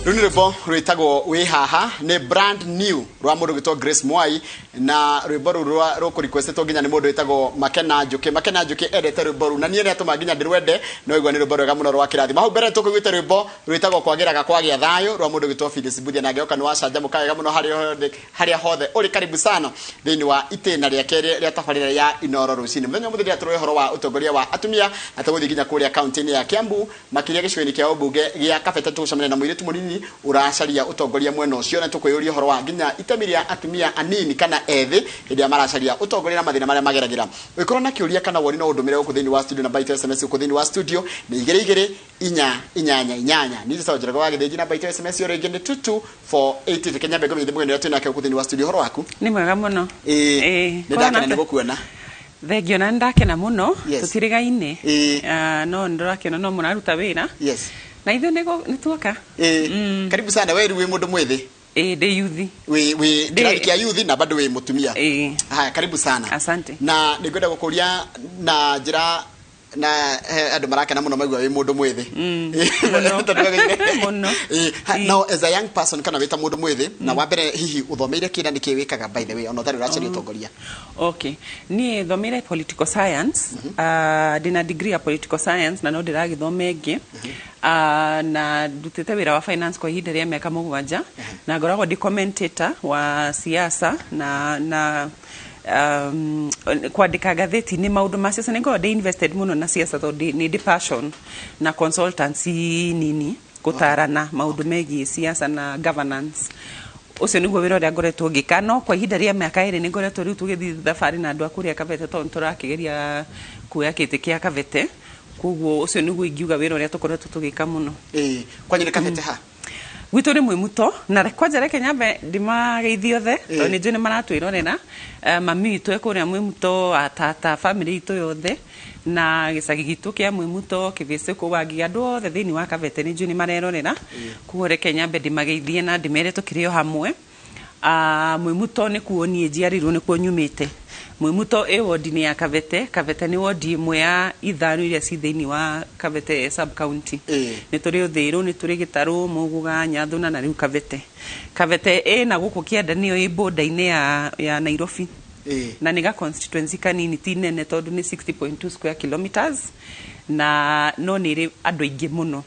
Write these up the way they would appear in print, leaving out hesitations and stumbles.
Rũu nĩ rwĩmbo rwĩtagwo Wĩ Haha, nĩ brand new rwa mũndũ gwĩtwo Grace Mwai, na rwĩmbo rũu rũkũrequestetwo nginya nĩ mũndũ wĩtagwo Makena Njũkĩ. Makena Njũkĩ endete rwĩmbo rũu na niĩ nĩ atũma nginya ndĩrwende, no igua nĩ rwĩmbo rwega mũno rwa kĩrathimo. Hau mbere tũkũiguĩte rwĩmbo rwĩtagwo Kwagĩraga Kwagĩa Thayũ rwa mũndũ gwĩtwo Phyllis Mbuthia, na ngĩhoka nĩ wacanjamũka wega mũno harĩa hothe ũrĩ. Karibu sana thĩinĩ wa itĩna rĩa kerĩ rĩa tabarĩra ya Inoro Rũcinĩ. Mũthenya ũmũthĩ ndĩratũrwo ũhoro wa ũtongoria wa atumia, na tũgũthiĩ nginya kũrĩa kaunti-inĩ ya Kiambu, makĩria gĩcigo-inĩ kĩa ũmbunge gĩa Kabete. Tũgũcemania na mũirĩtu mũnini ũracaria ũtongoria mwena ũcio, na tũkwĩyũria ũhoro wa nginya itemi rĩa atumia anini kana ethĩ hĩndĩ ĩrĩa maracaria ũtongoria na mathĩna marĩa mageragĩra. Ũngĩkorwo na kĩũria kana woni, no ũndũmĩre gũkũ thĩinĩ wa studio. Namba itũ ya SMS gũkũ thĩinĩ wa studio nĩ 22488. Niĩ njĩtagwo Njoroge wa Gĩthĩnji. Namba itũ ya SMS o rĩngĩ nĩ 22488. Reke nyambe ngũmenyithie mũgeni ũrĩa twĩ nake gũkũ thĩinĩ wa studio. Ũhoro waku? Nĩ mwega mũno. Ĩĩ, nĩ ndakena nĩ gũkuona. Thengio, na nĩ ndakena mũno. Tũtirĩgaine. Ah, no nĩ ndĩrakĩona no mũraruta wĩra. Na ithuĩ nĩ tuoka. Ĩĩ, karibu sana. We rĩu wĩ mũndũ mwĩthĩ. Ĩĩ, ndĩ yuthi. Wĩ kĩrathi kĩa yuthi na bado wĩ mũtumia. Ĩĩ. Haya, karibu sana. Asante. Na nĩ ngwenda gũkũria na njĩra na he andũ marakena mũno maigua wĩ mũndũ mwĩthĩ. Mũno. Tondũ wagĩrĩire- Mũno. Ĩĩ, now as a young person kana wĩ ta mũndũ mwĩthĩ, na wa mbere hihi ũthomeire kĩ na nĩkĩ wĩkaga, by the way, ona ũtarĩ ũracaria ũtongoria? Okay, niĩ thomeire political science. Ndĩna degree ya political science na no ndĩragĩthoma ĩngĩ. Na ndutĩte wĩra wa finance kwa ihinda rĩa mĩaka 7, na ngoragwo ndĩ commentator wa siasa na kwandĩka ngathĩti-inĩ maũndũ ma siasa. Nĩ ngoragwo ndĩ invested mũno na siasa tondũ nĩ ndĩ passion, na consultancy nini gũtarana maũndũ megiĩ siasa na governance. Ũcio nĩguo wĩra ũrĩa ngoretwo ngĩka, no kwa ihinda rĩa mĩaka 2 nĩ ngoretwo rĩu tũgĩthiĩ thabarĩ na andũ a kũrĩa Kabete, tondũ nĩ tũrakĩgeria kuoya kĩtĩ kĩa Kabete. Koguo ũcio nĩguo ingiuga wĩra ũrĩa tũkoretwo tũgĩka mũno. Ĩĩ, kwanyu nĩ Kabete ha? Gwitũ nĩ Mwĩmuto, na kwanja reke nyambe ndĩmageithie othe tondũ nĩ njũĩ nĩ maratwĩrorera. Mami witũ e kũrĩa Mwĩmuto, atata, family itũ yothe, na gĩcagi gitũ kĩa Mwĩmuto, Kĩbĩcĩ, kũu Wangigĩ, andũ othe thĩinĩ wa Kabete nĩ njũĩ nĩ marerorera. Koguo reke nyambe ndĩmageithie na ndĩmere tũkĩrĩ o hamwe. Mwĩmuto nĩkuo niĩ njiarĩirwo, nĩkuo nyumĩte. Mwĩmuto ĩ wondi-inĩ ya Kabete. Kabete nĩ wondi ĩmwe ya ithano iria ci thĩinĩ wa Kabete sub county. Nĩ tũrĩ Ũthĩrũ, nĩ tũrĩ Gĩtarũ, Mũgũga, Nyathuna na rĩu Kabete. Kabete ĩna gũkũ kĩanda, nĩyo ĩ border-inĩ ya Nairobi. Na nĩ ga constituency kanini, ti nene, tondũ nĩ 60.2 square kilometers, na no nĩ ĩrĩ andũ aingĩ mũno.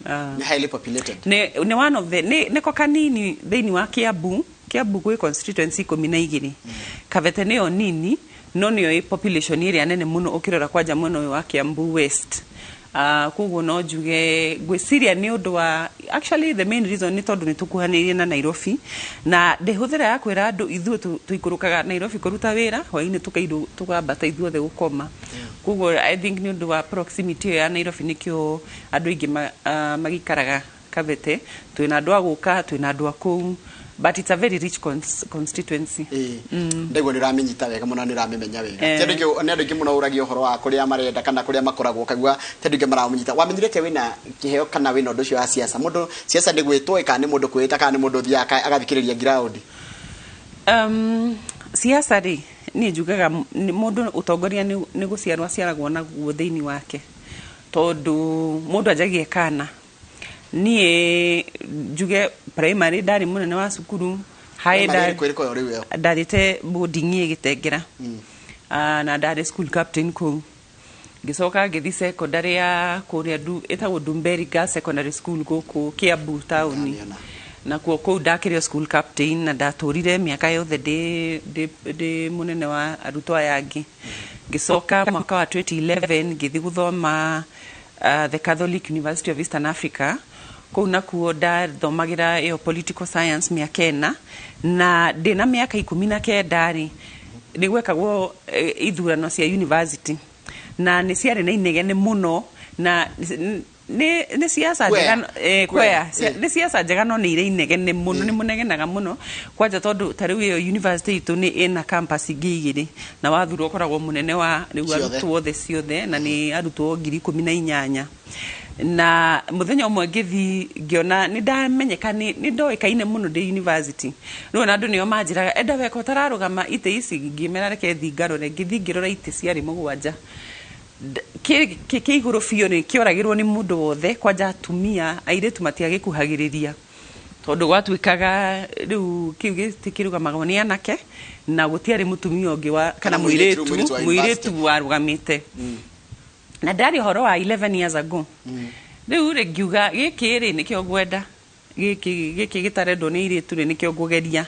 Nĩ highly populated. Nĩ one of the nĩko kanini thĩinĩ wa Kiambu. Kiambu gwĩ constituency 12. Kabete nĩyo nini, no nĩyo ĩ population ĩrĩa nene mũno ũkĩrora kwanja mwena ũyũ wa Kiambu West. Koguo no njuge ngwĩciria nĩ ũndũ wa, actually the main reason nĩ tondũ nĩ tũkuhanĩrĩirie na Nairobi, na ndĩhũthĩra ya kwĩra andũ ithuĩ tũikũrũkaga Nairobi kũruta wĩra, hwainĩ tũkairũ tũkambata ithuothe gũkoma. Koguo I think nĩ ũndũ wa proximity ĩyo ya Nairobi nĩkĩo andũ aingĩ magĩikaraga Kabete. Twĩna andũ a gũka, twĩna andũ a kũu, but it's a very rich constituency. Ĩĩ, ndaigua nĩ ũramĩnyita wega mũno, nĩ ũramĩmenya wega. Ti andũ aingĩ, nĩ andũ aingĩ mũno ũragia ũhoro wa kũrĩa marenda kana kũrĩa makoragwo, ũkaigua ti andũ aingĩ maramũnyita. Wamenyire atĩa wĩna kĩheo kana wĩna ũndũ ũcio wa siasa? Mũndũ siasa nĩ gwĩtwo kana nĩ mũndũ kwĩĩta kana nĩ mũndũ ũthiaga agathikĩrĩria ground? Siasa rĩ, niĩ njugaga mũndũ ũtongoria nĩ gũciarwo aciaragwo naguo thĩinĩ wake, tondũ mũndũ anjagia kana. Niĩ njuge primary ndarĩ mũnene wa cukuru, high. Primary ĩrĩkũ ĩrĩkũ ĩyo rĩu ĩyo? Ndarĩte boarding ĩ Gĩtengera. Na ndarĩ school captain kũu. Ngĩcoka ngĩthiĩ secondary ya kũrĩa ĩtagwo Ndumberi Girls Secondary School gũkũ Kiambu taũni. Ndamĩona. Nakuo kũu ndakĩrĩ o school captain, na ndatũrire mĩaka yothe ndĩ mũnene wa arutwo aya angĩ. Ngĩcoka mwaka wa 2011 ngĩthiĩ gũthoma the Catholic University of Eastern Africa. Kũu nakuo ndathomagĩra ĩyo political science mĩaka 4, na ndĩna mĩaka 19 rĩ, nĩ gwekagwo ithurano cia university, na nĩ ciarĩ na inegene mũno, na nĩ siasa Kwea. njega, kwea. Kwea. Nĩ siasa njega, no nĩ irĩ inegene mũno, nĩ mũnegenaga mũno kwanja, tondũ ta rĩu ĩyo university itũ nĩ ĩna campus ingĩ igĩrĩ, na wathurwo ũkoragwo mũnene wa rĩu Ciothe. Arutwo othe ciothe, na nĩ arutwo 18,000. Na mũthenya ũmwe ngĩthi ngĩona nĩ ndamenyeka, nĩ ndoĩkaine mũno ndĩ university. Rĩu ona andũ nĩo manjĩraga, "Enda weka ũtararũgama itĩ ici?" Ngĩmera reke thi ngarore. Ngĩthi ngĩrora, itĩ ciarĩ mũgwanja. Kĩ igũrũ biũ nĩ kĩoragĩrwo nĩ mũndũ wothe, kwanja atumia, airĩtu matiagĩkuhagĩrĩria. Tondũ gwatuĩkaga rĩu kĩu gĩtĩ kĩrũgamagwo nĩ anake na gũtiarĩ mũtumia ũngĩ wa kana Kana mũirĩtu, mũirĩtu mũirĩtu wa mũirĩtu university. Warũgamĩte na ndarĩ ũhoro wa 11 years ago. Rĩu rĩ, ngiuga gĩkĩ rĩ nĩkĩo ngwenda, gĩkĩ gĩtarendwo nĩ airĩtu rĩ, nĩkĩo ngũgeria.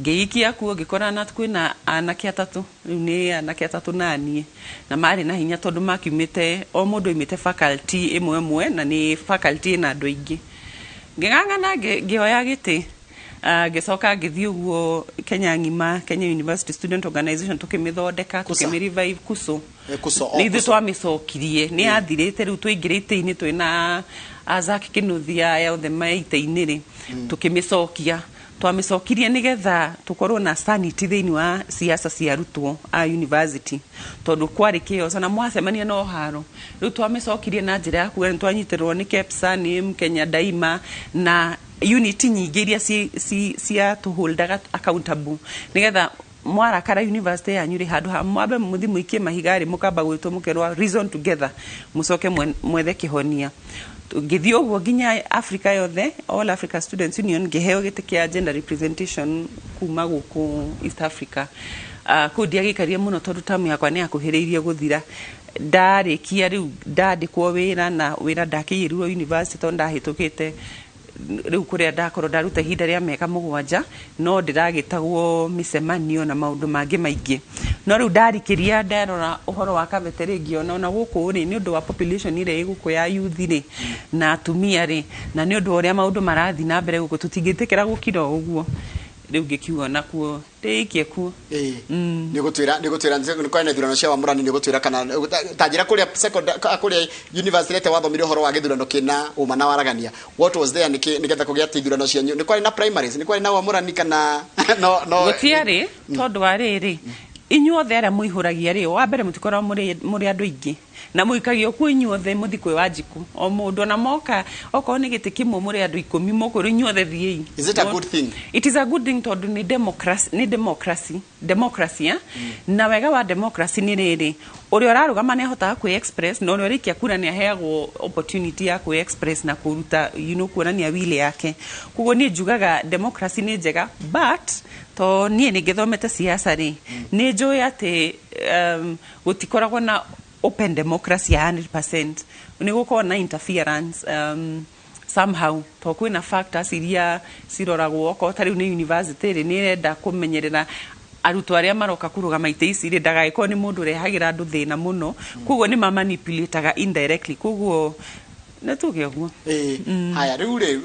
Ngĩikia kuo, ngĩkora na kwĩna anake atatũ. Rĩu nĩ anake atatũ na niĩ, na marĩ na hinya tondũ makiumĩte, o mũndũ aumĩte faculty ĩmwe ĩmwe, na nĩ faculty ĩna andũ aingĩ. Ngĩng'ang'ana, ngĩoya gĩtĩ. Ngĩcoka ngĩthiĩ ũguo Kenya ng'ima, Kenya University Student Organization tũkĩmĩthondeka. KUSA. Tũkĩmĩ KUSO. KUSO, o, Nĩ ithuĩ KUSO. Twamĩcokirie, nĩ yathirĩte. Rĩu tũingĩrĩte itĩ-inĩ twĩna Azak Kĩnuthia, aya othe me itĩ-inĩ rĩ, tũkĩmĩcokia. Twamĩcokirie nĩgetha tũkorwo na sanity thĩinĩ wa siasa cia arutwo a university, tondũ kwarĩ chaos na mwacemania no haro. Rĩu twamĩcokirie na njĩra ya kuga nĩ twanyitĩrĩrwo nĩ KEPSA, nĩ Kenya Daima na unit nyingĩ iria cia tũholdaga accountable, nĩgetha mwarakara university yanyu rĩ, handũ ha mwambe mũthi mũikie mahiga rĩ, mũkamba gwĩtwo, mũkerwo reason together, mũcoke mwethe kĩhonia. Ngĩthiĩ ũguo nginya Africa yothe, All Africa Students Union, ngĩheo gĩtĩ kĩa gender representation kuma gũkũ East Africa. Kũu ndiagĩikarire mũno tondũ tamu yakwa nĩ yakuhĩrĩirie gũthira. Ndarĩkia rĩu ndandĩkwo wĩra, na wĩra ndakĩiyĩrirwo university tondũ ndahĩtũkĩte rĩu kũrĩa ndakorwo ndaruta ihinda rĩa mĩaka 7, no ndĩragĩtagwo mĩcemanio na maũndũ mangĩ maingĩ. No rĩu ndarikĩria, ndarora ũhoro wa Kabete rĩ, ngĩona ona gũkũ rĩ, nĩ ũndũ wa population ĩrĩa ĩ gũkũ ya youth rĩ na atumia rĩ, na nĩ ũndũ wa ũrĩa maũndũ marathiĩ na mbere gũkũ, tũtingĩtĩkĩra gũkira o ũguo. Rĩu ngĩkiuga nakuo ndĩikie kuo. Nĩ gũtwĩra nĩ kwena ithurano cia wamũrani, nĩ gũtwĩra kana ta njĩra kũrĩa secondary, kũrĩa university rete wathomire ũhoro wa gĩthurano kĩna ũma na waragania. What was there nĩkĩ nĩgetha kũgĩa atĩ ithurano cianyu nĩ kwarĩ na primaries, nĩ kwarĩ na wamũrani kana no? Gũtiarĩ, tondũ wa rĩrĩ, inyuothe arĩa mũihũragia rĩ, wa mbere mũtikoragwo mũrĩ andũ aingĩ, na mũikagio kuo inyuothe, mũthi kwĩ Wanjikũ, o mũndũ ona moka, okorwo nĩ gĩtĩ kĩmwe mũrĩ andũ 10, mũkwĩrwo inyuothe thiĩi. Is it a good thing? It is a good thing tondũ nĩ democracy, nĩ democracy, eh? Na wega wa democracy nĩ rĩrĩ, ũrĩa ũrarũgama nĩ ahotaga kwĩ express, na ũrĩa ũraikia kura nĩ aheagwo opportunity ya kwĩ express na kũruta kuonania will yake. Koguo niĩ njugaga democracy nĩ njega, but to niĩ nĩ ngĩthomete siasa rĩ, nĩ njũĩ atĩ gũtikoragwo na open democracy ya 100%. Nĩ gũkorwo na interference somehow, to kwĩna factors iria ciroragwo. Okorwo ta rĩu nĩ university rĩ, nĩ ĩrenda kũmenyerera arutwo arĩa maroka kũrũgama itĩ ici rĩ, ndagagĩkorwo nĩ mũndũ ũrehagĩra andũ thĩna mũno. Koguo nĩ mamanipulataga indirectly, koguo nĩ tuge ũguo. Ĩĩ, haya, rĩu rĩ,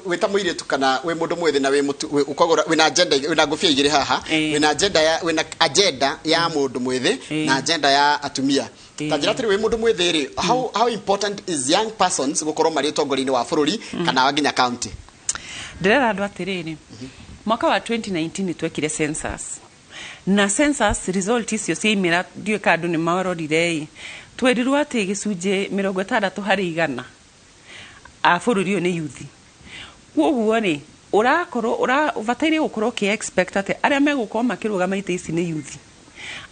wĩ ta mũirĩtu kana wĩ mũndũ mwĩthĩ na wĩ mũtu ũkagũra, wĩna agenda, wĩna ngũbia igĩrĩ haha. Wĩna agenda ya mũndũ mwĩthĩ na agenda ya atumia. Ta njĩra atĩrĩ, wĩ mũndũ mwĩthĩ rĩ, how important is young persons gũkorwo marĩ ũtongoria-inĩ wa bũrũri kana nginya county? Ndĩrera andũ atĩrĩrĩ, mwaka wa 2019 nĩ twekire census, na census result icio ciaimĩra, ndiũĩ kana andũ nĩ marorire ĩ, twerirwo atĩ gĩcunjĩ 60% a bũrũri ũyũ nĩ youth. Koguo rĩ, ũrakorwo ũbataire gũkorwo ũkĩ expect atĩ arĩa megũkorwo makĩrũgama itĩ ici nĩ youth,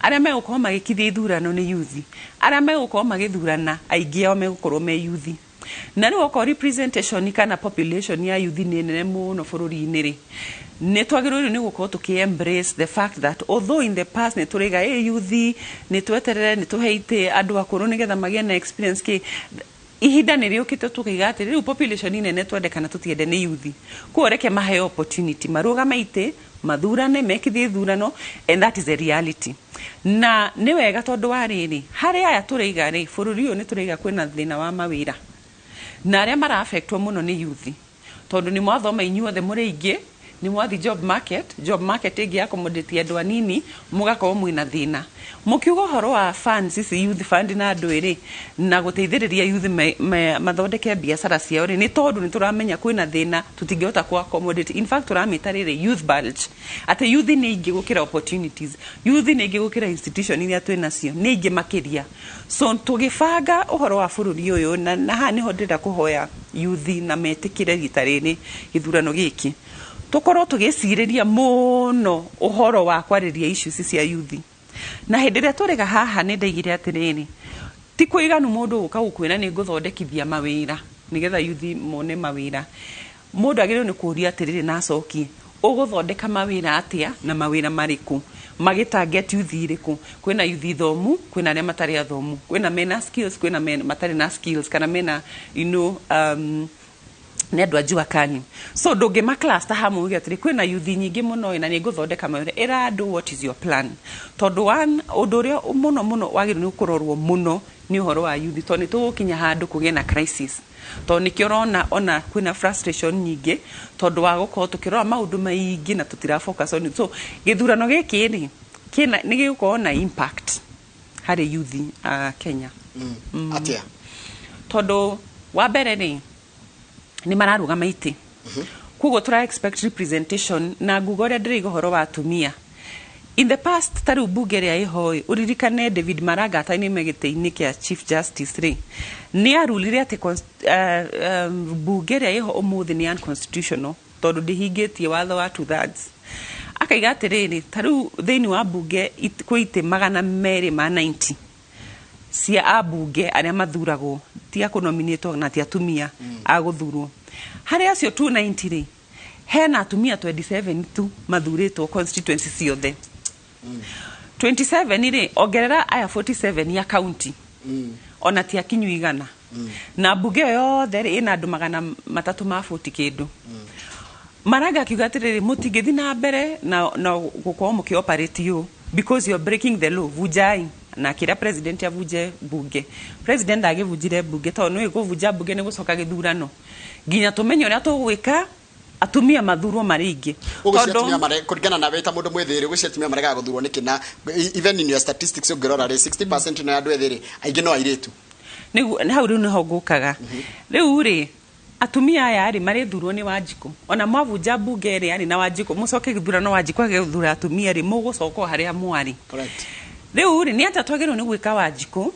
arĩa megũkorwo magĩkithia ithurano nĩ youth, arĩa megũkorwo magĩthurana aingĩ ao megũkorwo me youth. Na rĩu okorwo representation kana population ya youth nĩ nene mũno bũrũri-inĩ rĩ, nĩ twagĩrĩirwo nĩ gũkorwo tũkĩ embrace the fact that although in the past nĩ tũraiga ĩ youth nĩ tweterere, nĩ tũhe itĩ andũ akũrũ nĩgetha magĩe na experience kĩ, ihinda nĩ rĩũkĩte tũkaiga atĩ rĩu population nene, twende kana tũtiende, nĩ youth. Koguo reke maheo opportunity marũgame itĩ, mathurane, mekithie ithurano, and that is a reality. Na nĩ wega tondũ wa rĩrĩ, harĩ aya tũraiga rĩ, bũrũri ũyũ nĩ tũraiga kwĩna thĩna wa mawĩra, na arĩa mara-affectwo mũno nĩ youth, tondũ nĩ mwathoma inyuothe mũrĩ aingĩ, nĩ mwathi job market, job market ĩngĩ accommodate andũ anini, mũgakorwo mwĩna thĩna. Mũkiuga ũhoro wa funds ici, youth fund na andũ ĩrĩ na gũteithĩrĩria youth mathondeke biacara ciao rĩ, nĩ tondũ nĩ tũramenya kwĩna thĩna, tũtingĩhota ku accommodate. In fact, tũramĩta rĩrĩ youth bulge, atĩ youth nĩ aingĩ gũkĩra opportunities, youth nĩ aingĩ gũkĩra institution iria twĩ nacio, nĩ aingĩ makĩria. So tũgĩbanga ũhoro wa bũrũri ũyũ, na haha nĩho ndĩrenda kũhoya youth na metĩkĩre rita rĩrĩ gĩthurano gĩkĩ tũkorwo tũgĩcirĩria mũno ũhoro wa kwarĩria issues cia youth. Na hĩndĩ ĩrĩa tũrĩga haha, nĩ ndaigire atĩrĩrĩ, ti kũiganu mũndũ gũka gũkwĩra nĩ ngũthondekithia mawĩra nĩgetha youth mone mawĩra. Mũndũ agĩrĩirwo nĩ kũũria atĩrĩrĩ na acokie, ũgũthondeka mawĩra atĩa na mawĩra marĩkũ? Magĩ target youth ĩrĩkũ? Kwĩna youth thomu, kwĩna arĩa matarĩ athomu, kwĩna mena skills, kwĩna matarĩ na skills, kana mena nĩ andũ a jua kali. So ndũngĩma cluster hamwe uge atĩrĩ kwĩna youth nyingĩ mũno ĩ, na nĩ ngũthondeka mawĩra. Ĩra andũ what is your plan, tondũ one ũndũ ũrĩa mũno mũno wagĩrĩirwo nĩ kũrorwo mũno nĩ ũhoro wa youth, tondũ nĩ tũgũkinya handũ kũgĩe na crisis, tondũ nĩkĩo ũrona ona kwĩna frustration nyingĩ, tondũ wa gũkorwo tũkĩrora maũndũ maingĩ na tũtira focus on it. So gĩthurano gĩkĩ rĩ, kĩna nĩ gĩgũkorwo na impact harĩ youth Kenya. Atia? Tondũ wa mbere rĩ, nĩ mararũgama itĩ, koguo tũra expect representation na nguga ũrĩa ndĩraiga ũhoro wa atumia in the past. Ta rĩu mbunge ĩrĩa ĩho ĩ, ũririkane David Maraga atainime gĩtĩ-inĩ kĩa Chief Justice rĩ, nĩ arulire atĩ mbunge ĩrĩa ĩho ũmũthĩ nĩ unconstitutional, tondũ ndĩhingĩtie watho wa two thirds. Akaiga atĩrĩrĩ, ta rĩu thĩinĩ wa mbunge kwĩ itĩ 290 cia ambunge arĩa mathuragwo, ti a kũnominĩtwo na ti atumia a gũthurwo. Harĩ acio 290 rĩ, hena atumia 27 tu mathurĩtwo constituency ciothe. 27 rĩ, ongerera aya 47 ya county, ona ti akinyu 100. Na mbunge ĩyo yothe rĩ, ĩna andũ 340 kĩndũ. Maraga akiuga atĩrĩrĩ, mũtingĩthiĩ na mbere na gũkorwo mũkĩoperate ũũ because you're breaking the law, vunjai. Na akĩra president avunje mbunge. President agĩvunjire mbunge, tondũ nĩũĩ kũvunja mbunge nĩ gũcoka gĩthurano nginya tũmenye ũrĩa tũgwĩka atumia mathurwo marĩ aingĩ. Ũgũcia atumia mare kũringana na wĩta mũndũ mwĩthĩ rĩ, ũgũcia atumia maregaga gũthurwo nĩkĩ? Na even in your statistics ũngĩrora rĩ, 60% no ya andũ ethĩ rĩ, aingĩ no airĩtu. Nĩguo hau rĩu nĩho ngũkaga. Rĩu rĩ, atumia aya rĩ, marĩthurwo nĩ Wanjikũ. Ona mwavunja mbunge ĩrĩa rĩ, na Wanjikũ mũcoke gĩthurano, Wanjikũ agĩthura atumia rĩ, mũgũcoka o harĩa mwarĩ. Rĩu rĩ, nĩ atĩa twagĩrĩirwo nĩ gwĩka Wanjikũ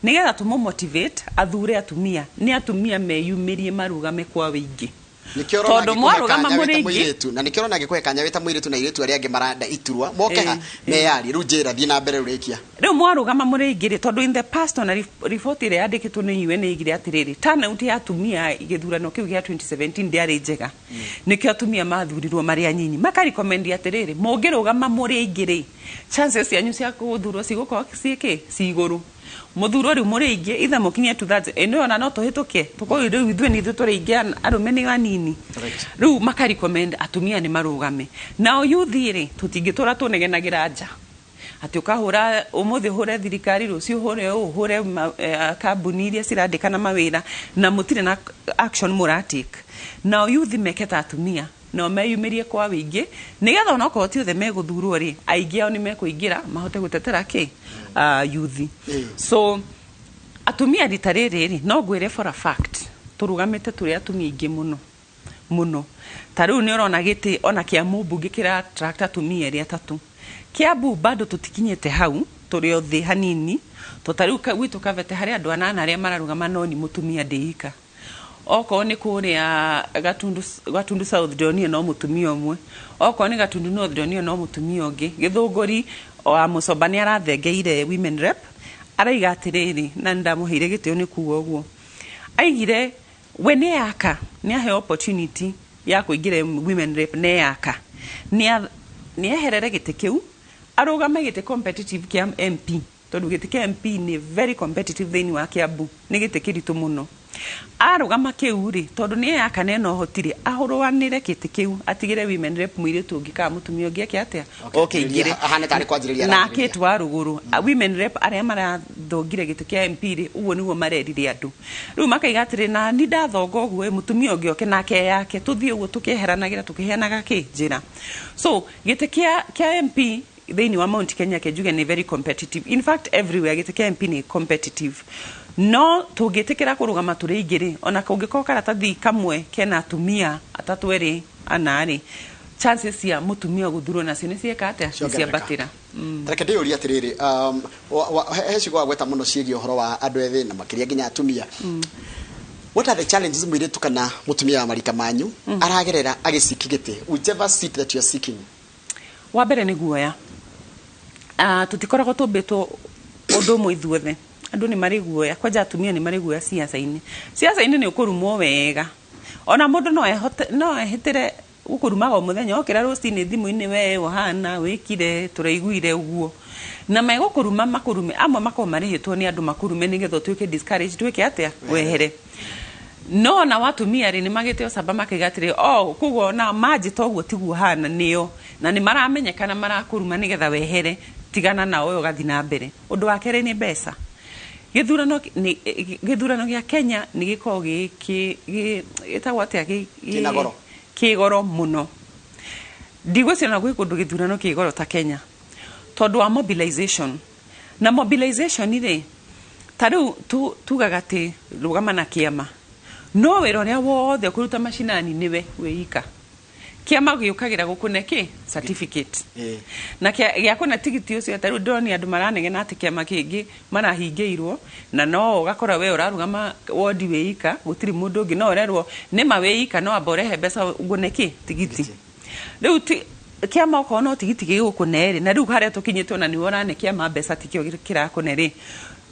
nĩgetha tũmũ motivate athure atumia? Nĩ atumia meyumĩrie marũgame kwa wĩingĩ. Nĩkĩo ũrona Tondũ angĩkũhe mwarũgama kanya mũrĩ wĩta aingĩ. mũirĩtu, na nĩkĩo ũrona angĩkũhe kanya wĩta mũirĩtu na airĩtu arĩa angĩ maranda iturwa moke ha meyarie. Rĩu njĩra, thiĩ na mbere, rĩkia. Rĩu mwarũgama mũrĩ aingĩ rĩ, tondũ in the past ona riboti ĩrĩa yandĩkĩtwo nĩ UN ĩigire atĩrĩrĩ, turnout ya atumia gĩthurano kĩu gĩa 2017 ndĩarĩ njega, nĩkĩo atumia mathurirwo marĩ anyinyi. Makarecommend atĩrĩrĩ, mũngĩrũgama mũrĩ aingĩ rĩ, chances cianyu cia gũthurwo cigũkorwo ciĩkĩ ci igũrũ. Mũthurwo rĩu mũrĩ aingĩ, either mũkinyie two thirds ĩno, ona no tũhĩtũke, tũkorwo rĩu ithuĩ nĩ ithuĩ tũrĩ aingĩ, arũme nĩ anini. Rĩu makarecommend atumia nĩ marũgame. Nao youth rĩ, tũtingĩtũra tũnegenagĩra nja atĩ ũkahũra ũmũthĩ, ũhũre thirikari, rũciũ ũhũre ũũ, ũhũre kambuni iria cirandĩkana mawĩra, na mũtirĩ na action mũratake. Nao youth meke ta atumia, nao meyumĩrie kwa wĩingĩ, nĩgetha onokorwo ti othe megũthurwo rĩ, aingĩ ao nĩ mekũingĩra mahote gũtetera kĩ youth. So atumia rita rĩrĩ rĩ, no ngwĩre for a fact tũrũgamĩte tũrĩ atumia aingĩ mũno mũno. Ta rĩu nĩ ũrona gĩtĩ ona kĩa mũmbunge kĩra attract atumia erĩ atatũ. Kiambu bado tũtikinyĩte hau, tũrĩ o thĩ hanini, to ta rĩu gwitũ Kabete harĩ andũ anana arĩa mararũgama, no ni mũtumia ndĩika. Okorwo nĩ kũrĩa Gatundu, Gatundu South, ndĩronire no mũtumia ũmwe. Okorwo nĩ Gatundu North, ndĩronire no mũtumia ũngĩ. Gĩthũngũri wa Mũcomba nĩ arathengeire women rep, araiga atĩrĩrĩ, na nĩ ndamũheire gĩtĩo nĩ kuga ũguo, aigire we nĩ yaka nĩ aheo opportunity ya kũingĩra women rep, nĩ yaka nĩ eherere gĩtĩ kĩu, arũgame gĩtĩ competitive kĩa MP, tondũ gĩtĩ kĩa MP nĩ very competitive thĩinĩ wa Kiambu, nĩ gĩtĩ kĩritũ mũno. Arũgama kĩu rĩ, tondũ nĩ yaka na ena ũhoti rĩ, ahũrũanĩre gĩtĩ kĩu, atigĩre women rep mũirĩtu ũngĩ kana mũtumia ũngĩ eke atĩa? Oke ingĩre. Ahane tarĩ kwanjĩrĩria na arambĩrĩria. Kate wa rũgũrũ, women rep arĩa marathongire gĩtĩ kĩa MP rĩ, ũguo nĩguo marerire andũ. Rĩu makaiga atĩrĩ, na ni ndathonga ũguo ĩ, mũtumia ũngĩ oke nake yake, tũthiĩ ũguo tũkĩeheranagĩra, tũkĩheanaga kĩ njĩra. So gĩtĩ kĩa MP thĩinĩ wa Mount Kenya, ke njuge nĩ very competitive. In fact, everywhere gĩtĩ kĩa MP nĩ competitive, no tũngĩtĩkĩra kũrũgama tũrĩ aingĩ rĩ, ona kũngĩkorwo karatathi kamwe kena atumia atatũ, erĩ, ana rĩ, chances cia mũtumia gũthurwo nacio nĩ cieka atĩa? Nĩ Ciongerereka. ciambatĩra. Reke ndĩyũrie atĩrĩrĩ, he ciugo wagweta mũno ciĩgiĩ ũhoro wa andũ ethĩ na makĩria nginya atumia. What are the challenges mũirĩtu kana mũtumia wa marika manyu aragerera agĩciki gĩtĩ, whichever seat that you are seeking? Wa mbere nĩ guoya. Tũtikoragwo tũmbĩtwo ũndũ ũmwe ithuothe. Andũ nĩ marĩ guoya, kwanja atumia nĩ marĩ guoya ciaca-inĩ. Ciaca-inĩ nĩ ũkũrumwo wega. Ona mũndũ no ehote no ehĩtĩre gũkũrumaga o mũthenya okĩra rũcinĩ thimũ-inĩ, we ũhana wĩkire tũraiguire ũguo, na megũkũruma makũrume. Amwe makorwo marĩhĩtwo nĩ andũ makũrume nĩgetha ũtuĩke discouraged, wĩke atĩa, wehere. No na watumia rĩ, nĩ magĩte ũcamba makaiga atĩrĩ, oh, koguo na manjĩta ũguo tiguo hana nĩo, na nĩ maramenyekana marakũruma nĩgetha wehere, tigana nao we ũgathiĩ na mbere. Ũndũ wa kerĩ nĩ mbeca. Gĩthurano gĩthurano gĩa Kenya nĩ gĩkoragwo gĩtagwo atĩa? Kĩna goro. Kĩ goro mũno. Ndigwĩciria na gwĩ kũndũ gĩthurano kĩ goro ta Kenya, tondũ wa mobilization. Na mobilization rĩ, ta rĩu tugaga atĩ rũgama na kĩama, no wĩra ũrĩa wothe ũkũruta macinani nĩwe wĩika. Kĩama gĩũkagĩra gũkũne kĩ certificate na gĩa kũne tigiti ũcio. Ta rĩu ndĩronia andũ maranegena atĩ kĩama kĩngĩ marahingĩirwo, na no ũgakora we ũrarũgama wodi wĩika, gũtirĩ mũndũ ũngĩ, no ũrerwo nĩma wĩika, no amba ũrehe mbeca ngũne kĩ tigiti. Rĩu ti kĩama okorwo no tigiti gĩgũkũne rĩ, na rĩu harĩa tũkinyĩte ona nĩwe ũrane kĩama mbeca tikĩo kĩrakũne rĩ.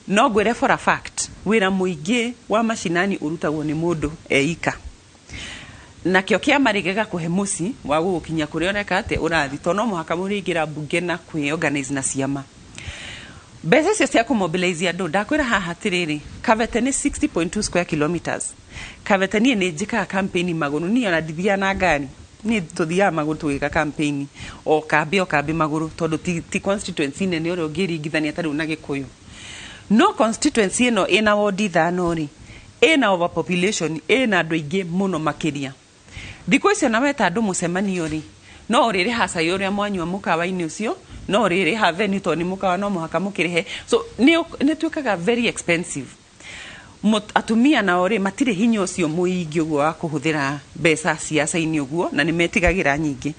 No ngwĩre for a fact, wĩra mũingĩ wa macinani ũrutagwo nĩ mũndũ eika, nakĩo kĩama rĩ gĩgakũhe mũci wa gũgũkinyia kũrĩa ũreka atĩ ũrathiĩ, tondũ no mũhaka mũrĩingĩra mbunge na kwĩorganize na ciama. Mbeca icio cia kũmobilize andũ, ndakwĩra haha atĩrĩrĩ, Kabete nĩ 60.2 square kilometers. Kabete niĩ nĩ njĩkaga campaign magũrũ, niĩ ona ndithiaga na ngari, niĩ tũthiaga magũrũ tũgĩka campaign o kambĩ o kambĩ magũrũ, tondũ ti constituency nene ũrĩa ũngĩringithania ta rĩu na Gĩkũyũ. No constituency ĩno ĩna wodi 5 rĩ, ĩna overpopulation, ĩna andũ aingĩ mũno makĩria. Thikũ icio na weta andũ mũcemanio rĩ, no ũrĩrĩha cai ũrĩa mwanyua mũkawa-inĩ ũcio, no ũrĩrĩha venue tondũ nĩ mũkawa, no mũhaka mũkĩrĩhe. So nĩ tuĩkaga very expensive. Atumia nao rĩ, matirĩ hinya ũcio mũingĩ ũguo wa kũhũthĩra mbeca ciaca-inĩ ũguo, na nĩ metigagĩra nyingĩ.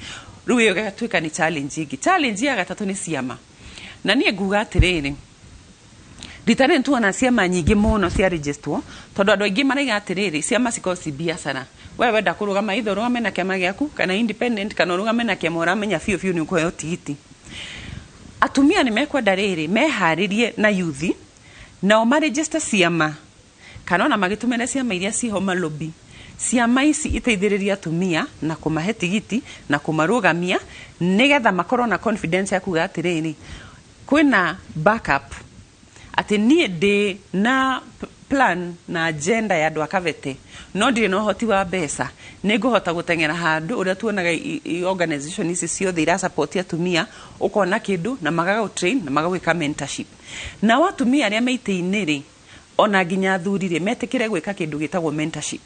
Rĩu ĩyo ĩgatuĩka nĩ challenge ĩngĩ. Challenge ya gatatũ nĩ ciama. Na niĩ nguga atĩrĩrĩ, rita rĩrĩ tuona ciama nyingĩ mũno cia registrwo, tondũ andũ aingĩ maraiga atĩrĩrĩ, ciama cikoragwo ci biacara. We wenda kũrũgama, either ũrũgame na kĩama gĩaku kana independent, kana ũrũgame na kĩama ũramenya biũ biũ nĩ ũkũheo tigiti. Atumia nĩ mekwenda rĩrĩ meharĩrie na yuthi nao maregister ciama, kana ona magĩtũmĩre ciama iria ciho malobby, ciama ici iteithĩrĩrie atumia na kũmahe tigiti na kũmarũgamia, nĩgetha makorwo na confidence ya kuga atĩrĩrĩ, kwĩna backup atĩ niĩ ndĩ na plan na agenda ya andũ a Kabete, no ndirĩ na ũhoti wa mbeca, nĩ ngũhota gũteng'era handũ ũrĩa tuonaga organization ici ciothe irasupport atumia, ũkona kĩndũ na magagũ train na magagwĩka mentorship. Nao atumia arĩa me itĩ-inĩ rĩ, ona nginya athuri rĩ, metĩkĩre gwĩka kĩndũ gĩtagwo mentorship.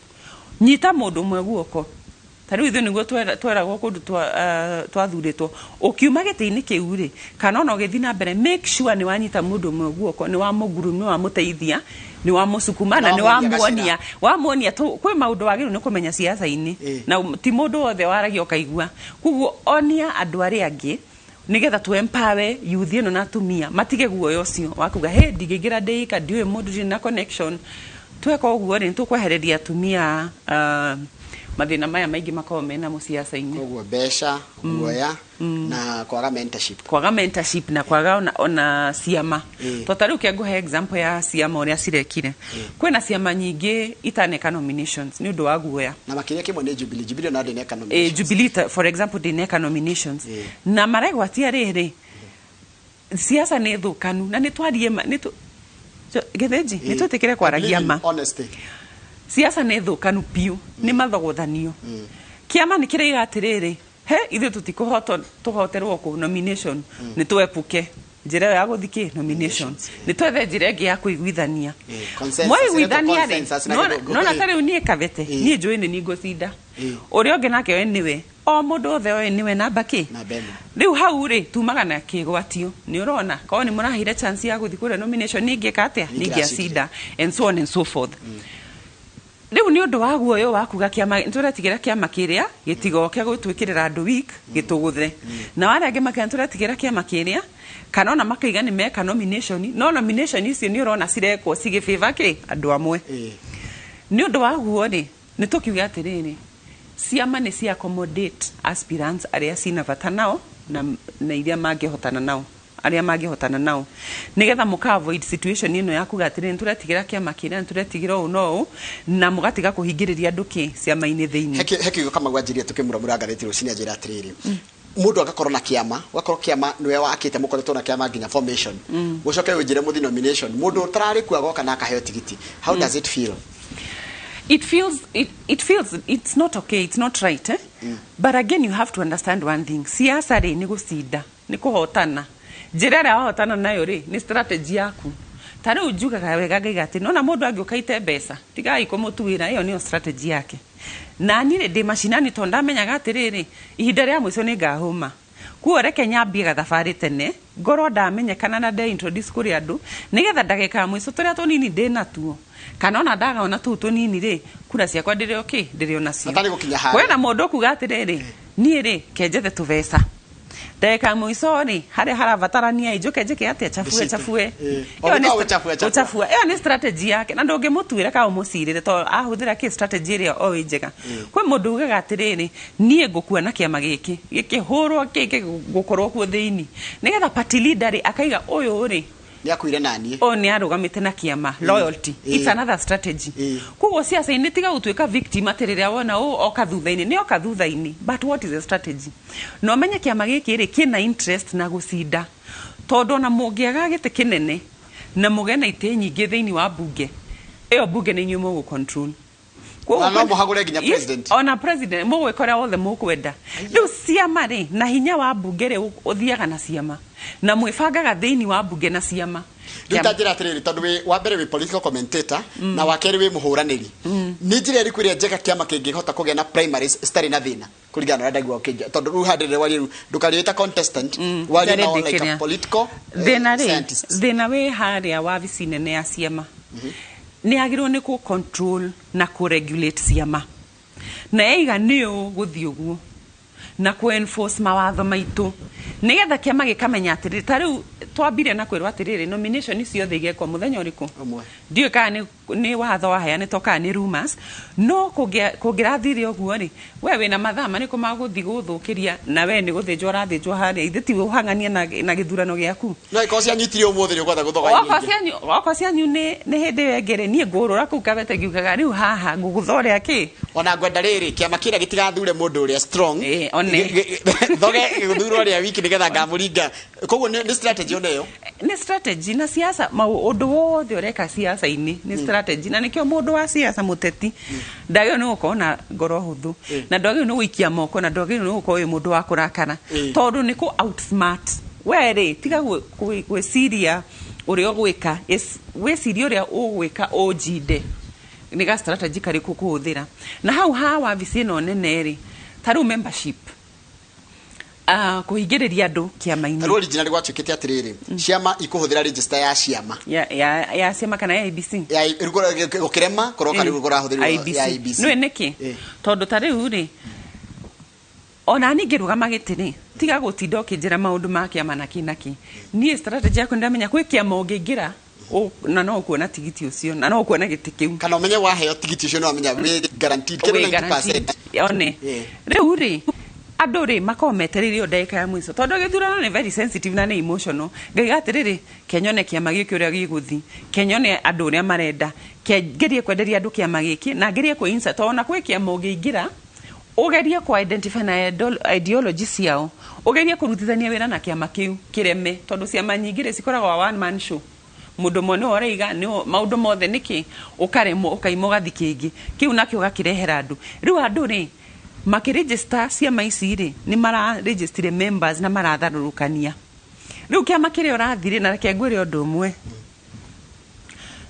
Nyita mũndũ ũmwe guoko. Ta rĩu ithuĩ nĩguo tweragwo kũndũ twathurĩtwo, ũkiuma gĩtĩ-inĩ kĩu rĩ, kana ona ũgĩthiĩ na mbere, make sure nĩ wanyita mũndũ ũmwe guoko, nĩ wamũguru, nĩ wamũteithia, nĩ wamũcukuma na nĩ Wamuonia wamuonia wamuonia kwĩ maũndũ wagĩrĩirwo nĩ kũmenya ciaca-inĩ, na ti mũndũ wothe waragia ũkaigua. Koguo onia andũ arĩa angĩ nigetha tu empower youth ĩno na atumia matige guoya ũcio wa kuga, hey, ndingĩingĩra ndĩika, ndiũĩ mũndũ, ndirĩ na connection. Tweka ũguo rĩ, nĩtũkwehereria atumia mathĩna maya maingĩ makoragwo mena mũciaca-inĩ. Koguo mbeca, guoya na kwaga mentorship. Kwaga mentorship na kwaga ona ciama. To ta rĩu kĩngũhe example ya ciama ũrĩa cirekire. Kwĩna ciama nyingĩ itaneka nominations nĩ ũndũ wa guoya. Na makĩria kĩmwe nĩ Jubilee. Jubilee ona ndĩneka nominations. Jubilee for example ndĩneka nominations. Na maregwatia rĩrĩ, siasa nĩ thũkanu na nĩ twarie ma, nĩ tu Gĩthĩnji, nĩ twĩtĩkĩre kwaragia I believe in ma. honesty. Siasa nĩ thũkanu biũ, nĩ mathogothanio. Kĩama nĩ kĩraiga atĩrĩrĩ, he ithuĩ tũtikũhotwo tũhoterwo kũ nomination, nĩ twepuke njĩra ĩyo ya gũthiĩ kĩ nomination, nĩ twethe njĩra ĩngĩ ya kũiguithania. Consensus, Mwaiguithania rĩ, consensus na gĩthũngũ. Nona ta rĩu niĩ Kabete, niĩ njũĩ nĩ niĩ ngũcinda, ũrĩa ũngĩ nake oĩ nĩwe, o mũndũ wothe oĩ nĩwe namba kĩ. Namba ĩmwe. Rĩu hau rĩ, tumaga na kĩgwatio. Nĩ ũrona korwo nĩ mũraheire chance ya gũthiĩ kũrĩa nomination, nĩ ingĩka atĩa? Nĩ Nĩ ingĩacinda, and so on and so forth. Rĩu nĩ ũndũ wa guoya wa kuga kĩama nĩtũretigĩra kĩama kĩrĩa gĩtigoke gũtwĩkĩrĩra andũ weak gĩtũgũthe, na arĩa angĩ makauga nĩtũretigĩra kĩama kĩrĩa, kana ona makaiga nĩ meka nomination, no nomination icio nĩ ũrona cirekwo cigĩbĩba kĩ andũ amwe. Nĩ ũndũ wa guo rĩ, nĩ tũkiuga atĩrĩrĩ, ciama nĩ cia accommodate aspirants arĩa cina bata nao na iria mangĩhotana nao. Arĩa mangĩhotana nao nĩgetha mũka avoid situation ĩno ya kuga atĩrĩrĩ, nĩtũretigĩra kĩama kĩrĩa, nĩtũretigĩra ũũ no ũũ, na mũgatiga kũhingĩrĩria andũ kĩ ciama-inĩ thĩinĩ. He kiugo Kamau anjirie tukĩmuramura ngathĩti rũcinĩ, anjĩra atĩrĩrĩ, mũndũ agakorwo na kĩama, ũgakorwo kĩama nĩwe wakĩte, mũkoretwo na kĩama nginya formation, gũcoke ũnjĩre mũthi nomination, mũndũ ũtararĩ kuo agoka na akaheo tigiti. How does it feel? It feels it's not okay, it's not right, eh? But again, you have to understand one thing: siasa rĩ, nĩ gũcinda, nĩ kũhotana. Njĩra ĩrĩa wahotana nayo rĩ, nĩ strategy yaku. Ta rĩu njugaga wega ngaiga atĩ nona mũndũ angĩũka ite mbeca, tigai kũmũtuĩra, ĩyo nĩyo strategy yake. Na niĩ rĩ, ndĩ macinani tondũ ndamenyaga atĩrĩrĩ, ihinda rĩa mũico nĩ ngahũma kuo, reke nyambie gathabarĩ tene, ngorwo ndamenyekana na nde introduce kũrĩ andũ, nĩgetha ndagĩka ya mũico tũrĩa tũnini ndĩ natuo, kana ona ndagaona tũu tũnini rĩ, kura ciakwa ndĩrĩ o kĩ ndĩrĩ o nacio. Hatarĩ gũkinya harĩa. Kwĩna mũndũ ũkuga atĩrĩrĩ, niĩ rĩ, kenjethe tũbeca, ndagĩka ya mũico rĩ, harĩa harabatarania ĩ, njũke njĩke atĩa, chafue. Ndĩcite. Chafue. O Ĩyo nĩ gũka gũchafua, chafua. Gũchafua, ĩyo nĩ strategy yake, na ndũngĩmũtuĩra kana ũmũcirĩre tondũ ahũthĩra kĩ strategy ĩrĩa oĩ njega. Kwĩ mũndũ ugaga atĩrĩrĩ, niĩ ngũkua na kĩama gĩkĩ gĩkĩhũrwo kĩ gũkorwo kuo thĩinĩ, nĩgetha party leader rĩ, akaiga ũyũ rĩ, Nĩ akuire naniĩ. Ũyũ nĩ arũgamĩte na kĩama, loyalty. It's another strategy. Koguo ciaca-inĩ, tiga gũtuĩka victim atĩ rĩrĩa wona ũũ oka thutha-inĩ, nĩ oka thutha-inĩ, but what is the strategy? Na ũmenye kĩama gĩkĩ rĩ, kĩna interest na gũcinda, tondũ ona mũngĩaga gĩtĩ kĩnene na mũgĩe na itĩ nyingĩ thĩinĩ wa bunge, ĩyo bunge nĩ inyuĩ mũgũ control. Ona no mũhagũre nginya Yes, president. Ona president mũgwĩka ũrĩa wothe mũkwenda. Rĩu ciama rĩ, na hinya wa bunge rĩ, ũthiaga na ciama na mwĩbangaga thĩinĩ wa bunge na ciama. Rĩu ta njĩra atĩrĩrĩ, tondũ wĩ wa mbere wĩ political commentator, na wa kerĩ wĩ mũhũranĩri, nĩ njĩra ĩrĩkũ ĩrĩa njega kĩama kĩngĩhota kũgĩa na primaries citarĩ na thĩna, kũringana na ũrĩa ndaigua ũkĩnja? Tondũ rĩu handĩrĩre warie, rĩu ndũkarie ta contestant, warie nao like a Ndarĩ political thĩna rĩ, scientist. Thĩna wĩ harĩa wabici nene ya ciama, nĩ yagĩrĩirwo nĩ kũ control na kũ regulate ciama, na yaiga nĩ ũ gũthiĩ ũguo na kũ enforce mawatho maitũ, nĩgetha kĩama gĩkamenya atĩrĩrĩ, ta rĩu twambire na kwĩrwo atĩrĩrĩ, nomination ciothe igekwo mũthenya ũrĩkũ? Ũmwe. Ndiũĩ kana nĩ watho waheanĩtwo kana nĩ rumors, no kũngĩrathire ũguo rĩ, we wĩna mathaa marĩkũ ma gũthiĩ gũthũkĩria, na we nĩ gũthĩnjwo ũrathĩnjwo harĩa, ithe ti ũhang'anie na gĩthurano gĩaku? No ikorwo cianyitire ũmũthĩ, nĩ ũkwenda gũthoga Okorwo iria ingĩ. Okorwo cianyu nĩ hĩndĩ ĩyo ĩngĩ rĩ, niĩ ngũrũra kũu kabete ngiugaga rĩu haha ngũgũthorea kĩ. Ona ngwenda rĩrĩ, kĩama kĩrĩa gĩtigathure mũndũ ũrĩa strong. One. Thoge gũthurwo ũrĩa wiki nĩgetha ngamũringa. Koguo nĩ strategy ona ĩyo. Nĩ strategy na siasa, ũndũ wothe ũreka siasa-inĩ nĩ strategy, na nĩkĩo mũndũ wa siasa, mũteti, ndagĩrĩirwo nĩ gũkorwo na ngoro hũthũ, na ndwagĩrĩirwo nĩ gũikia moko, na ndwagĩrĩirwo nĩ gũkorwo wĩ mũndũ wa kũrakara, tondũ nĩ kũ outsmart. We rĩ, tiga gwĩciria ũrĩa ũgwĩka, wĩcirie ũrĩa ũgwĩka ũnjinde, nĩ ga strategy karĩkũ kũhũthĩra. Na hau ha wabici ĩno nene rĩ, ta rĩu membership, kũhingĩrĩria andũ kĩama-inĩ. Tarĩu original gwatuĩkĩte atĩrĩrĩ, ciama ikũhũthĩra register ya ciama. Ya ciama kana ya ABC. Ya rĩu gũkĩrema kũroka rĩu kũrahũthĩrwo ya IEBC. Nĩũĩ nĩkĩ? Tondũ ta rĩu rĩ, ona niĩ ngĩrũgama gĩtĩ rĩ, tiga gũtinda ũkĩnjĩra maũndũ ma kĩama na kĩ na kĩ. Niĩ strategy yakwa, nĩndamenya kwĩ kĩama ũngĩingĩra na no ũkuona tigiti ũcio na no ũkuona gĩtĩ kĩu. Kana ũmenye waheo tigiti ũcio nĩ wamenya wĩ guaranteed kĩndũ Wĩ 90%. guaranteed. One. Rĩu rĩ, andũ rĩ, makoragwo metereire ĩyo ndagĩka ya mũico, tondũ gĩthurano nĩ very sensitive na nĩ emotional. Ngaiga atĩrĩrĩ, kenyone kĩama gĩkĩ ũrĩa gĩgũthi, kenyone andũ ũrĩa marenda, ke ngerie kwenderia andũ kĩama gĩkĩ na ngerie kwĩ insert, tondũ ona kwĩ kĩama ũngĩingĩra ũgerie kũ identify na ideology ciao, ũgerie kũrutithania wĩra na kĩama kĩu kĩreme, tondũ ciama nyingĩ rĩ, cikoragwo one man show, mũndũ ũmwe nĩwe ũraiga nĩwe maũndũ mothe, nĩkĩ ũkaremwo, ũkaima, ũgathi kĩngĩ kĩu nakĩo ũgakĩrehera andũ. Rĩu andũ rĩ, makĩregister ciama ici rĩ, nĩ mararegistire members na maratharũrũkania. Rĩu kĩama kĩrĩa ũrathire, na reke ngwĩre ũndũ ũmwe,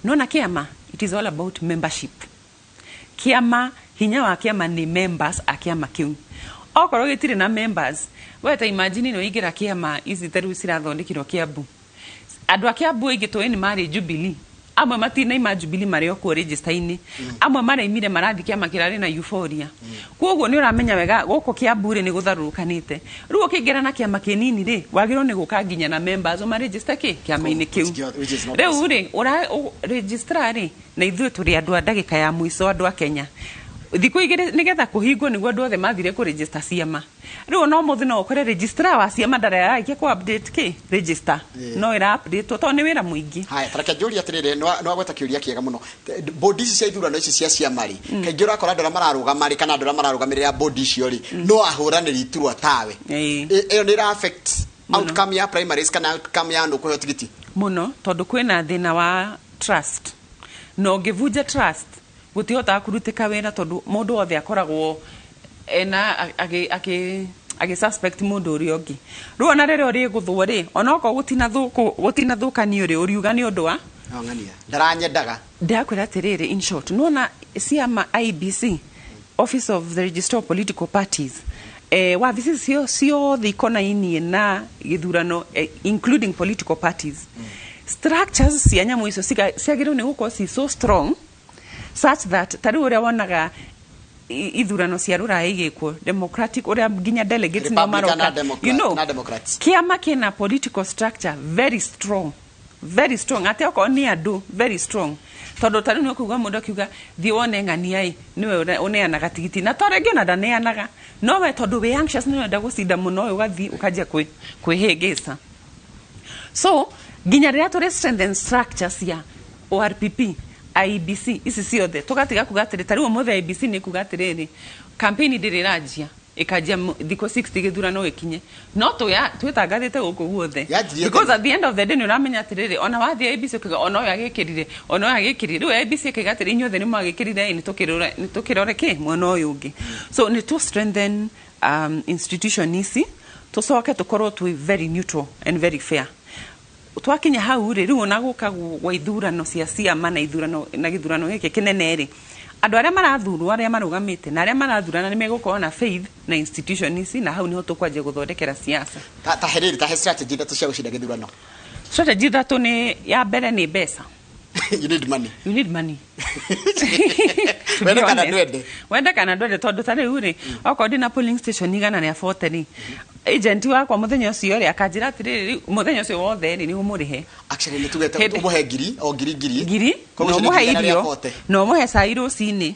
nona kĩama, it is all about membership. Kĩama, hinya wa kĩama nĩ members a kĩama kĩu. Okorwo gĩtirĩ na members, we ta imagine nĩ ũingĩra kĩama ici ta rĩu cirathondekirwo Kiambu, andũ a Kiambu aingĩ tũĩ nĩ marĩ Jubilee, amwe matinaima Jubilee, marĩ o kuo register-inĩ, amwe maraimire marathi kĩama kĩrarĩ na Euphoria. Koguo nĩ ũramenya wega gũkũ Kiambu rĩ, nĩ gũtharũrũkanĩte. Rĩu ũkĩingĩra na kĩama kĩnini rĩ, wagĩrĩirwo nĩ gũka nginya na members ũmaregister kĩ kĩama-inĩ kĩu. Which is not Rĩu rĩ, ũra registrar rĩ, na ithuĩ tũrĩ andũ a ndagĩka ya mũico, andũ a Kenya. Thikũ 2 nĩgetha kũhingwo nĩguo andũ othe mathire kũ register ciama. Rĩu ona ũmũthĩ no ũkore registrar wa ciama ndararĩkia kũ update kĩ register. No ĩra update tondũ nĩ wĩra mũingĩ. Haya, tareke njũrie atĩrĩrĩ, nĩwagweta kĩũria kĩega mũno. Bodi ici cia ithurano ici cia ciama rĩ, kaingĩ ũrakora andũ arĩa mararũgama rĩ, kana andũ arĩa mararũgamĩrĩra bodi icio rĩ, no ahũranĩri iturwa tawe. Ĩyo nĩ ĩra affect outcome ya primaries kana outcome ya andũ kũheo tigiti? Mũno, tondũ kwĩna thĩna wa trust, na ũngĩbunja trust gũtihotaga kũrutĩka wĩra, tondũ mũndũ wothe akoragwo ena agĩ suspect mũndũ ũrĩa ũngĩ. Rĩu ona rĩrĩa ũrĩgũthwo rĩ, onokorwo gũtinathũkanio rĩ, ũriuga nĩ ũndũ wa No ng'ania ndaranyendaga. Ndakwĩra atĩrĩrĩ, in short, nĩwona ciama, IEBC, Office of the Registrar of Political Parties, wabici cio ciothe ikonainie na gĩthurano, including political parties, structures cia nyamũ icio ciagĩrĩirwo nĩ gũkorwo ci so strong such that ta rĩu ũrĩa wonaga ithurano cia rũraya igĩkwo democratic, ũrĩa nginya delegates nĩo Republican na maroka, Democrat, you know, na Democrats. Kĩama kĩna political structure very strong, very strong, atĩ okorwo nĩ andũ very strong, tondũ ta rĩu nĩ ũkuga mũndũ akiuga thiĩ wone ng'ania ĩ nĩwe ũneanaga tigiti, na to rĩngĩ ona ndaneanaga, no we tondũ wĩ anxious nĩ ũrenda gũcinda mũno, ũgathiĩ ũkanjia kwĩhĩngĩca. So nginya rĩrĩa tũrĩ strengthen structure cia ORPP, IEBC, ici ciothe, tũgatiga kuga atĩrĩ, ta rĩu ũmũthĩ IEBC nĩ kuga atĩrĩrĩ, campaign ndĩrĩ ĩranjia, ĩkanjia thikũ 60 gĩthurano gĩkinye, no twĩtangathĩte gũkũ guothe. Yanjirie Because tene. at the end of the day nĩ ũramenya atĩrĩrĩ, ona wathiĩ IEBC ũkiuga ona ũyũ agĩkĩrire, ona ũyũ agĩkĩrire, rĩu IEBC ĩkaiga atĩrĩ, inyuothe nĩ mwagĩkĩrire, nĩ tũkĩrore kĩ mwena ũyũ ũngĩ. So nĩ tũ strengthen institution ici, tũcoke tũkorwo twĩ very neutral and very fair. Twakinya hau rĩ, rĩu ona gũka gwa ithurano cia ciama na ithurano na gĩthurano gĩkĩ kĩnene rĩ, andũ arĩa marathurwo, arĩa marũgamĩte na arĩa marathurana nĩ megũkorwo na faith na institution ici, na hau niho tũkwanjia gũthondekera siasa. Ta he rĩrĩ, ta he strategy ithatũ cia gũcinda gĩthurano. Strategy ithatũ nĩ, ya mbere nĩ mbeca. You need money. You need money. Wende kana ndwende. Wende kana ndwende, tondũ ta rĩu rĩ, okorwo ndĩna polling station 140 rĩ, agent wakwa mũthenya ũcio rĩ akanjĩra atĩrĩrĩ, rĩu mũthenya ũcio wothe rĩ nĩ ũmũrĩhe. Actually nĩ tugete ũmũhe ngiri o ngiri ngiri. Ngiri, Koguo na icio nĩ ũmũhe ngiri igana rĩa irio, 40. na ũmũhe cai rũcinĩ,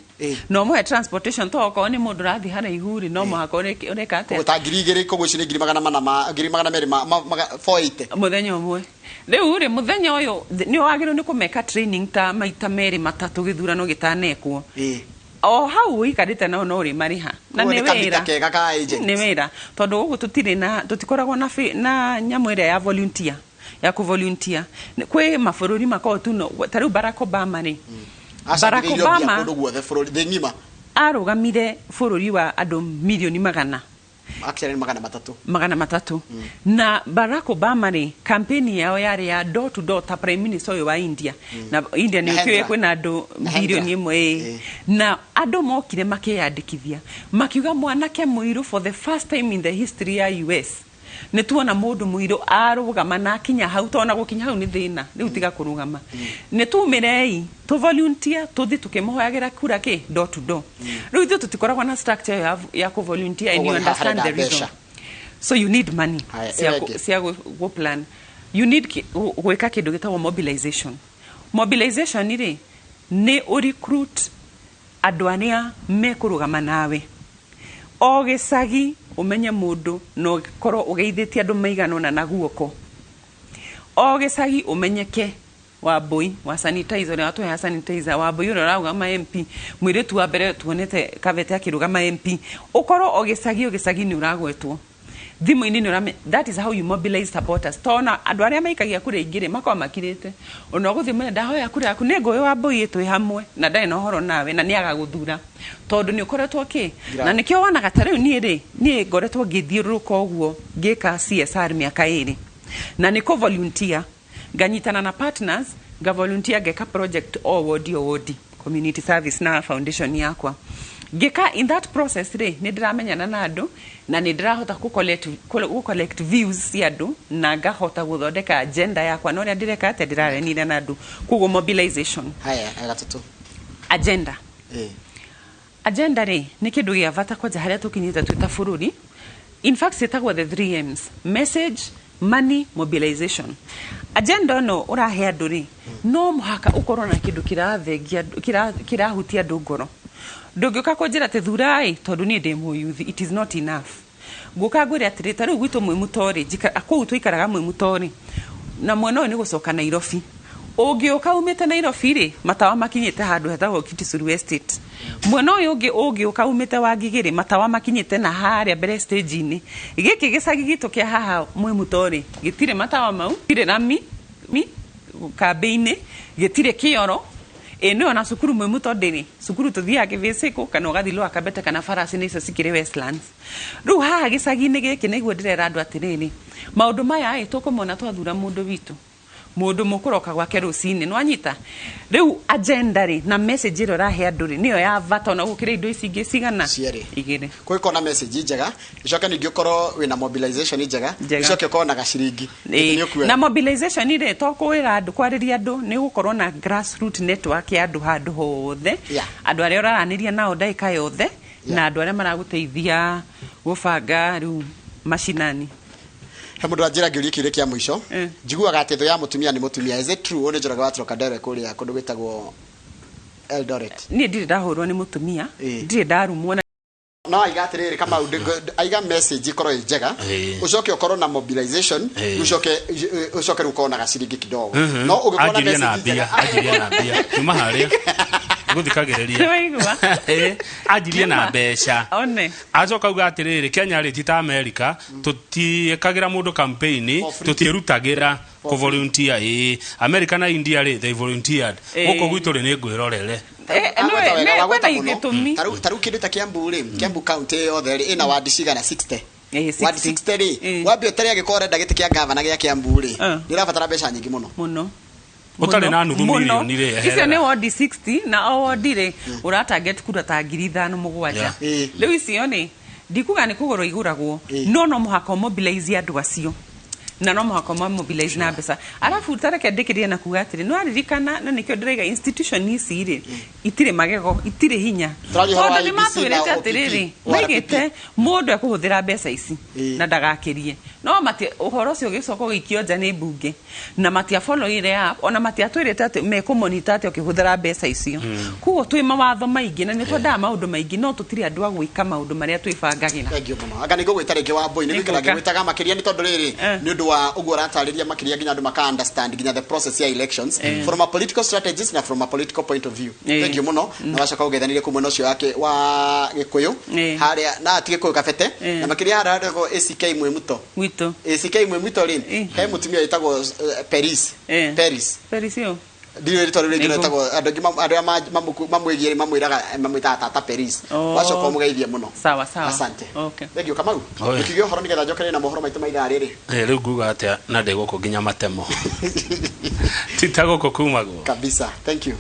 na ũmũhe transportation, to okorwo nĩ mũndũ ũrathiĩ haraihu rĩ, no mũhaka ũreka atĩa? Koguo ta 2000, koguo icio nĩ ngiri magana mana ma ngiri magana merĩ ma 480. Mũthenya ũmwe. Rĩu rĩ, mũthenya ũyũ nĩ wagĩrĩirwo nĩ kũmeka training ta maita merĩ matatũ gĩthurano gĩtanekwo. O hau ũikarĩte nao no ũrĩmarĩha. Na Koguo nĩ nĩ kamita wĩra. kega ka agent. Nĩ wĩra. Tondũ gũkũ tũtirĩ na, tũtikoragwo na na nyamũ ĩrĩa ya volunteer, ya kũ volunteer. Kwĩ mabũrũri makoragwo tu no, ta rĩu Barack Obama rĩ. Barack Acangĩrĩirio mbia Obama kũndũ guothe bũrũri thĩ ng'ima. arũgamire bũrũri wa andũ mirioni magana. Actually nĩ magana matatũ. Magana matatũ. Na Barack Obama rĩ, campaign yao yarĩ ya door to door ta prime minister ũyũ wa India. Na India nĩ Mahendra. ũkĩũĩ kwĩna andũ Mahendra. bilioni ĩmwe, ĩĩ. Na andũ mokire makĩyandĩkithia, makiuga mwanake mũirũ for the first time in the history ya US nĩ tuona mũndũ mũirũ arũgama na akinya hau, tondũ gũkinya hau nĩ thĩna, rĩu tiga kũrũgama. Nĩ tumĩrei tũ volunteer tũthiĩ tũkĩmũhoyagĩra kura kĩ door to door. Rĩu ithuĩ tũtikoragwo na structure ya kũ volunteer, and you Koguo nĩ understand harenda the reason. mbeca. So you need money Haya, cia ĩyo ĩngĩ. cia gũ plan. You need gwĩka kĩndũ gĩtagwo mobilization. Mobilization rĩ, nĩ ũ recruit andũ arĩa mekũrũgama nawe. O gĩcagi ũmenye mũndũ na ũkorwo ũgeithĩtie andũ maigana ũna na guoko. O gĩcagi ũmenyeke Wambui wa sanitizer, ũrĩa watũheaga sanitizer, Wambui ũrĩa ũrarũgama MP, mũirĩtu wa mbere tuonete Kabete akĩrũgama MP. Ũkorwo o gĩcagi, o gĩcagi nĩ ũragwetwo thimũ-inĩ, nĩ ũrame, that is how you mobilize supporters. Tona andũ arĩa maikagia kura ingĩ rĩ, makoragwo makirĩte, ona ũgũthiĩ mwene ndahoya kura yaku nĩ ngũĩ Wambui twĩ hamwe na ndarĩ na ũhoro nawe, na nĩ agagũthura tondũ nĩ ũkoretwo kĩ na nĩkĩo wonaga ta rĩu niĩ rĩ, niĩ ngoretwo ngĩthiũrũrũka ũguo ngĩka CSR mĩaka 2, na nĩ kũ volunteer, nganyitana na partners, nga volunteer, ngeka project o wodi o wodi, community service na foundation yakwa. Ngĩka in that process rĩ, nĩ ndĩramenyana na andũ na nĩ ndĩrahota kũ collect views cia andũ, na ngahota gũthondeka agenda yakwa na ũrĩa ndĩreka atĩa, ndĩraranĩria na andũ. Koguo mobilization. Haya, ya gatatũ. Agenda. Agenda rĩ, nĩ kĩndũ gĩa bata kwanja harĩa tũkinyĩte twĩ ta bũrũri. In fact ciĩtagwo the 3 M's: message, money, mobilization. Agenda ĩno ũrahe andũ rĩ, no mũhaka ũkorwo na kĩndũ kĩrathengia andũ, kĩrahutia andũ ngoro. Ndũngĩũka kũnjĩra atĩ thurai tondũ niĩ ndĩ mũyuthi, it is not enough. Ngũka ngwĩre atĩrĩ, ta rĩu gwitũ Mwĩmuto-rĩ, kũu tũikaraga Mwĩmuto-rĩ, na mwena ũyũ nĩ gũcoka Nairobi. Ũngĩũka umĩte Nairobi-rĩ, matawa makinyĩte handũ hetagwo Kitisuru Estate. Mwena ũyũ ũngĩ ũngĩũka umĩte Wangigĩ-rĩ, matawa makinyĩte na harĩa mbere stage-inĩ. Gĩkĩ gĩcagi gitũ kĩa haha Mwĩmuto-rĩ, gĩtirĩ matawa mau, gĩtirĩ rami kambĩ-inĩ, gĩtirĩ kĩoro. Ĩ nĩ ona cukuru Mwĩmuto ndĩrĩ. Cukuru tũthiaga Kĩbĩcĩkũ kana ũgathiĩ Lower Kabete kana Farasi nĩ icio cikĩrĩ Westlands. Rĩu haha gĩcagi-inĩ gĩkĩ nĩguo ndĩrera andũ atĩrĩrĩ, maũndũ maya-ĩ tũkũmona twathura mũndũ witũ. Mũndũ mũkũroka gwake rũcinĩ, nĩwanyita? Rĩu agenda rĩ na message ĩrĩa ũrahe andũ rĩ nĩyo ya bata ona gũkĩra indo ici ingĩ cigana? Cierĩ. Igĩrĩ. Kũngĩkorwo na message njega, icoke ningĩ ũkorwo wĩna mobilization njega, Njega. icoke ũkorwo na gaciringi. Ĩĩ. Nĩ ũkuoya. Na mobilization rĩ to kwĩra andũ, kwarĩria andũ, nĩ gũkorwo na grassroot network ya andũ handũ hothe. Yeah. Andũ arĩa ũraranĩria nao ndagĩka yothe na andũ arĩa maragũteithia gũbanga rĩu macinani. He mũndũ anjĩra ngĩũrie kĩũria kĩa mũico. Njiguaga atĩ thũ ya mũtumia nĩ mũtumia. Is it true? Ũyũ nĩ Njoroge wa Trocadero kũrĩa kũndũ gwĩtagwo Eldoret. Niĩ ndirĩ ndahũrwo nĩ mũtumia, ndirĩ ndarumwo na No aiga atĩrĩrĩ Kamau, aiga message ikorwo ĩ njega, ũcoke ũkorwo na mobilization, ũcoke ũcoke rĩu ũkorwo na gaciringi kidogo. No ũngĩkorwo na Anjirie na message mbia, njega, anjirie na mbia. Kuma harĩa ngũthikagĩrĩria. Nĩwaigua? Anjirie na Nĩma. mbeca. One. Acoka auga atĩrĩrĩ, Kenya rĩ ti ta America, tũtiĩkagĩra mũndũ campaign, For free. tũtiĩrutagĩra kũ volunteer. Ĩĩ, America na India rĩ, they volunteered. Ĩĩ. Gũkũ gwitũ rĩ nĩ ngwĩrorere. Agweta wega, wagweta Kwĩna mũno. gĩtũmi. Ta rĩu kĩndũ ta Kiambu rĩ, Kiambu county yothe rĩ ĩna wadi cigana? 60. Ĩĩ, Wadi 60. 60 rĩ, Ĩĩ. wambia ũtarĩ angĩkorwo ũrenda gĩtĩ kĩa gavana gĩa Kiambu rĩ, nĩ ũrabatara mbeca nyingĩ mũno. Mũno. Ũtarĩ Mũno, na nuthu mũno. mirioni rĩ, Icio eherera. nĩ wodi 60 na o wodi rĩ ũratarget kura ta 5,000 7,000. Yeah. Rĩu icio rĩ ndikuga nĩ kũgũrwo igũragwo, no no mũhaka ũmobilize andũ acio na no mũhaka ũmamobilize na mbeca. Arabu tareke ndĩkĩrĩrie na kuga atĩrĩ, nĩwaririkana na nĩkĩo ndĩraiga institution ici rĩ itirĩ magego, itirĩ hinya, Tũraria ũhoro wa tondũ nĩ IEBC na matwĩrĩte OPP, atĩrĩrĩ, ORPP. maigĩte mũndũ ekũhũthĩra mbeca ici na ndagakĩrie, no mati ũhoro ũcio ũgĩcoka ũgĩikio nja nĩ mbunge na matia followire up, ona matiatwĩrĩte atĩ mekũmonita atĩ ũkĩhũthĩra mbeca icio. Koguo twĩ mawatho maingĩ na nĩ twendaga maũndũ maingĩ, no tũtirĩ andũ a gwĩka maũndũ marĩa twĩbangagĩra. Thank you mũno. Anga nĩ ngũgwĩta rĩngĩ wa Mbui, nĩ gũikara Nĩngũka. ngĩgwĩtaga makĩria nĩ tondũ rĩrĩ nĩ ũndũ wa ũguo ũratarĩria makĩria nginya andũ maka understand nginya the process ya elections from a political strategist na from a political point of view. Thank you mũno. Na wacoka ũgethanĩrie kũu mwena ũcio wake wa Gĩkũyũ harĩa na ti Gĩkũyũ Kabete na makĩria harĩa handũ ACK Mwĩmuto. Gwitũ. ACK Mwĩmuto rĩ, he mũtumia wĩtagwo Peris. Peris. Peris yo. Ndiũĩ rĩtwa rĩu rĩngĩ Nĩguo. retagwo andũ aingĩ andũ arĩa mamwĩgiĩ rĩ mamwĩraga mamwĩtaga tata Peris. Wacoka ũmũgeithie mũno. Sawa sawa. Asante. Okay. Thank you Kamau. Oi. Ũkiuge ũhoro nĩgetha njokererie na mohoro maitũ ma ithaa rĩrĩ. Rĩu nguga atĩa na ndĩ gũkũ nginya matemo. Ti ta gũkũ kumagwo. Kabisa. Thank you.